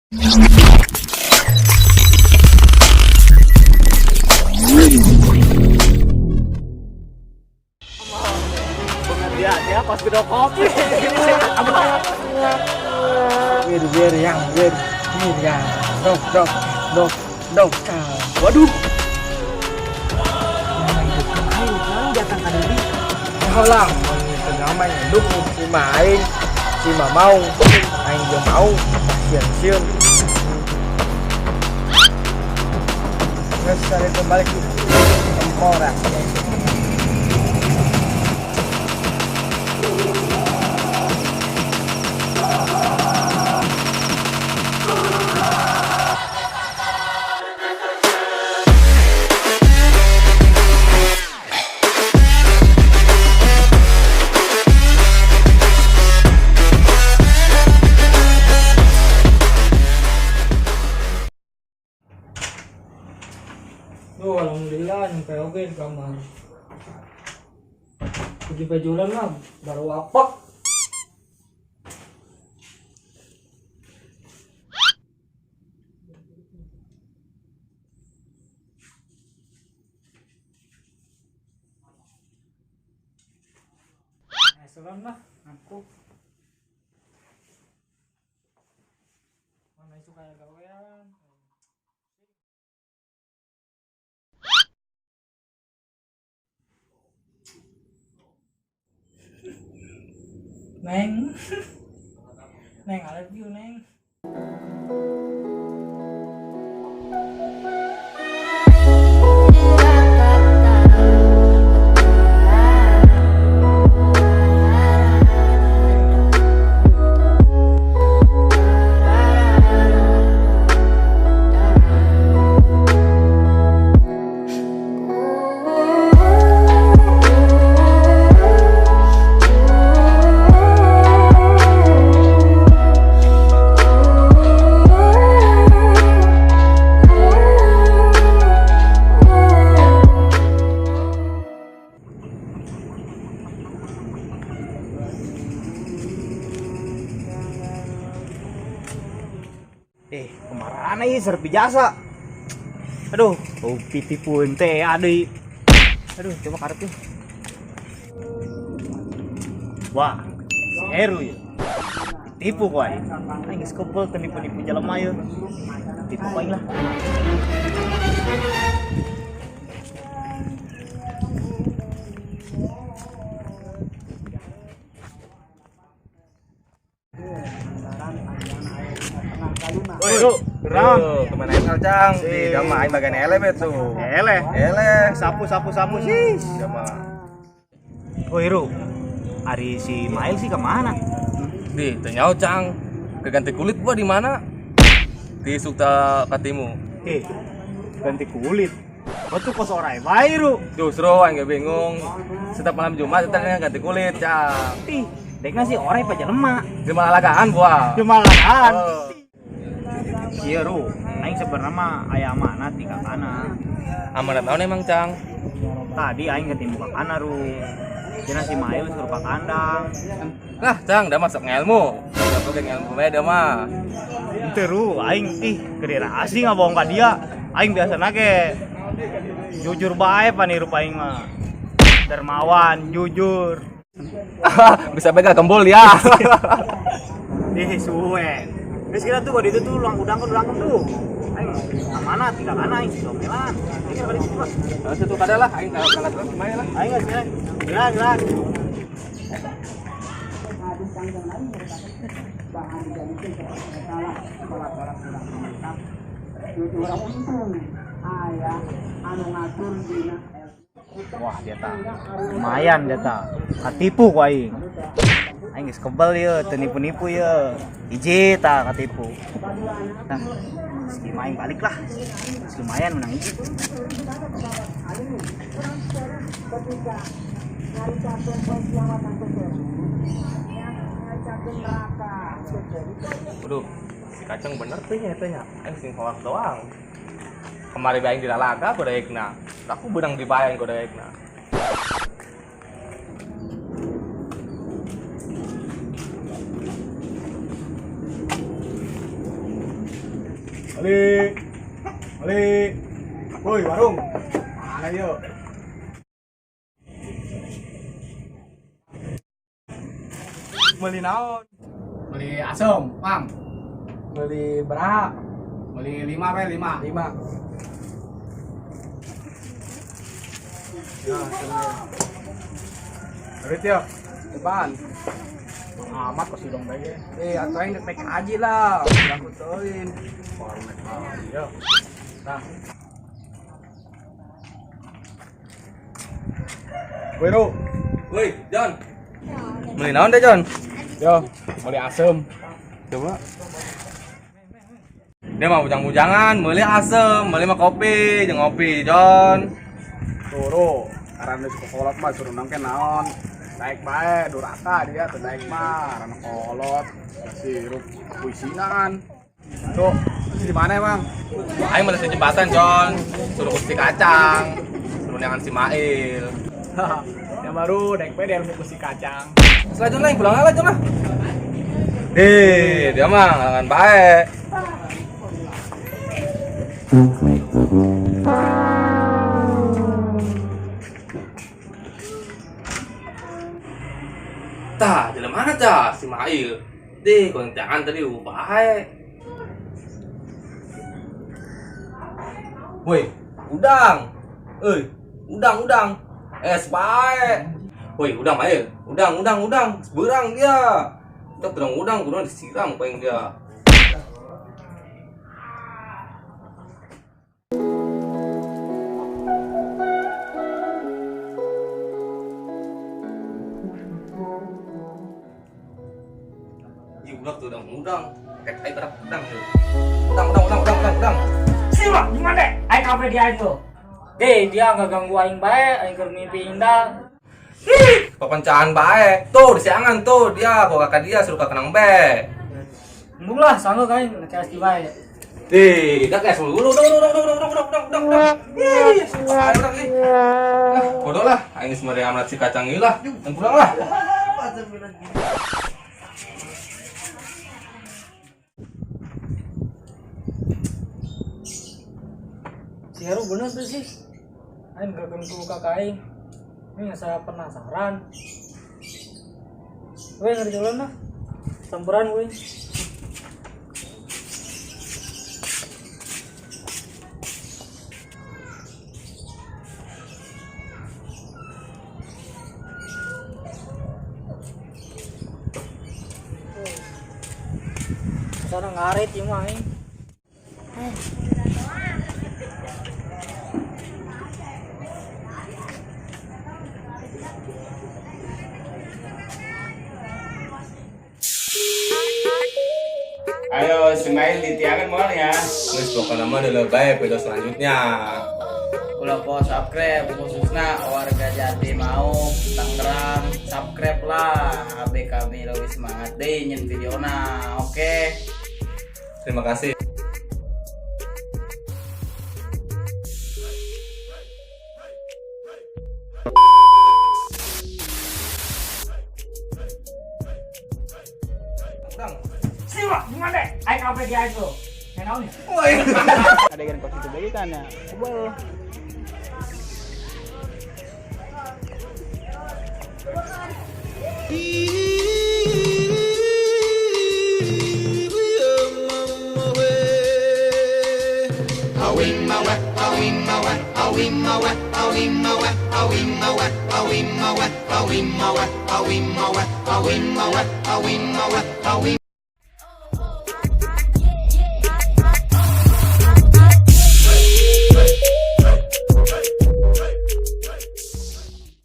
Dia dia pas gede kopi. Wir wir yang wir wir yang dok dok dok dok. Waduh. Datang ka deui. Lah, nama hidup si main, si mamau, aing jeung mau, sieun-sieun. Geus cari kembali ke tengkorak. Duh, alhamdulillah nyampe oke di kamar. Tujuh bajulan lah, baru apak. Salam lah, aku. Mana itu kayak gawean. Neng, Neng, I love you, Neng. Kemarahan ieu serpi jasa. Aduh, kopi tipu ente ade. Aduh, coba karep yuk. Wah, si Heru ya. Tipu ku aing. Aing geus kebel teu nipu-nipu jelema ieu. Tipu ku aing lah. Woi, Ru, gerang. Kemana aing Cang? Di dama aing bagian ele bet tuh. Ele. Ele. Sapu sapu sapu sih. Dama. Woi, Ru. Ari si Mail sih kemana? Di, teu nyaho Cang. Keganti kulit gua di mana? Di Sukta Katimu. Ganti kulit. Oh tuh kos orai bae, Ru. Justru aing ge bingung. Setiap malam Jumat tetangga ganti kulit, Cang. Ih, dekna sih orai pa jelema. Jelema lalagaan gua. Jelema lalagaan. Oh. Iya, Ru. Aing sebenarnya mah aya amanat di kakana. Amanat naon emang, Cang? Tadi aing ketemu kakana, Ru. Cenah si Mail suruh ke kandang. Lah, Cang, dah masuk ngelmu. Udah pakai ngelmu beda mah. Henteu, Ru, aing ih gede rahasia ngabohong ka dia. Aing biasana ge jujur bae panirup aing mah. Dermawan, jujur. Bisa begal gembul ya. Ih, suwe. Terus kita tuh kalau itu tuh luang udang kan udang tuh. Aing amanat tidak kana aing si domelan. Aing kada situ, Pak. Kalau situ kada lah, aing kalau kalah terus gimana lah. Aing geus geus. Gerak, gerak. Wah, dia tak lumayan dia tak katipu ku aing. Aing geus kebel ieu, teu nipu-nipu ieu. Hiji tak katipu. Nah, si aing balik lah. Geus lumayan menang hiji. Waduh, si kacang bener tuh nya teh nya. Aing sing hoak doang. Kemari bae aing dilalaga ku daekna. Aku benang dibayang ku daekna. Beli. Beli. Woi, warung. Mana yuk? Beli naon? Beli asem, Mang. Beli berapa? Beli 5 we, 5. 5. Nah, duit yuk. Depan. Amat pasti dong bae. Atau yang naik haji lah. Aku teuing. Baru naik haji ya. Nah. Woi, Ro. Woi, John. Beli naon deh, John? Yo, beli asem. Coba. Dia mah bujang-bujangan, beli asem, beli mah kopi, jeung ngopi, John. Turu, karena suka kolot mah suruh nangke naon. Naik bae duraka dia tuh naik mah karena kolot sirup puisinan. Tuh, di mana emang? Aing mah di jembatan, John. Suruh kusi kacang. Suruh neangan si Mail. Yang baru naik bae dia mau kusi kacang. Selanjutnya yang pulang lah, John lah. Dia mah ngalangan bae. Tah, di mana cah si Mail? Deh, kontengan tadi bae. Woi, udang. Euy, udang, udang. Es bae. Woi, udang Mail. Udang, udang, udang. Berang dia. Kita udang, udang, udang disiram paling dia. Ih, udah tuh udang, udang. Kayak tai berap udang tuh. Udang, udang, udang, udang, udang, udang. Siapa? Gimana deh? Aing kafe dia itu. Deh, dia nggak ganggu aing bae, aing keur mimpi indah. Ih, papancahan bae. Tuh, disiangan tuh dia, kok kakak dia suruh kenang bae. Embung lah, sanggup aing ngecas di bae. Deh, dah kayak dulu, udang, udang, udang, udang, udang, udang, udang, udang. Ih, bae udang ih. Lah, bodoh lah, aing geus mere amat si kacang ieu lah. Dan pulang lah. Si Heru bener tuh sih. Aing gak ganggu kakak aing. Ini nggak penasaran. Weh, ngeri jalan lah. Samperan weh. Sana ngaret ieu mah aing. Ayo, Ismail ditiangan mau ya. Geus pokona mah deuleu bae video selanjutnya. Ulah po subscribe khususnya warga Jati mau Tangerang subscribe lah AB kami lebih semangat deh nyen videona. Oke. Terima kasih. Udang. Siapa? Gimana deh? Aing kafe dia itu. Enak nih. Ada yang kos itu lagi kan ya. Kebel.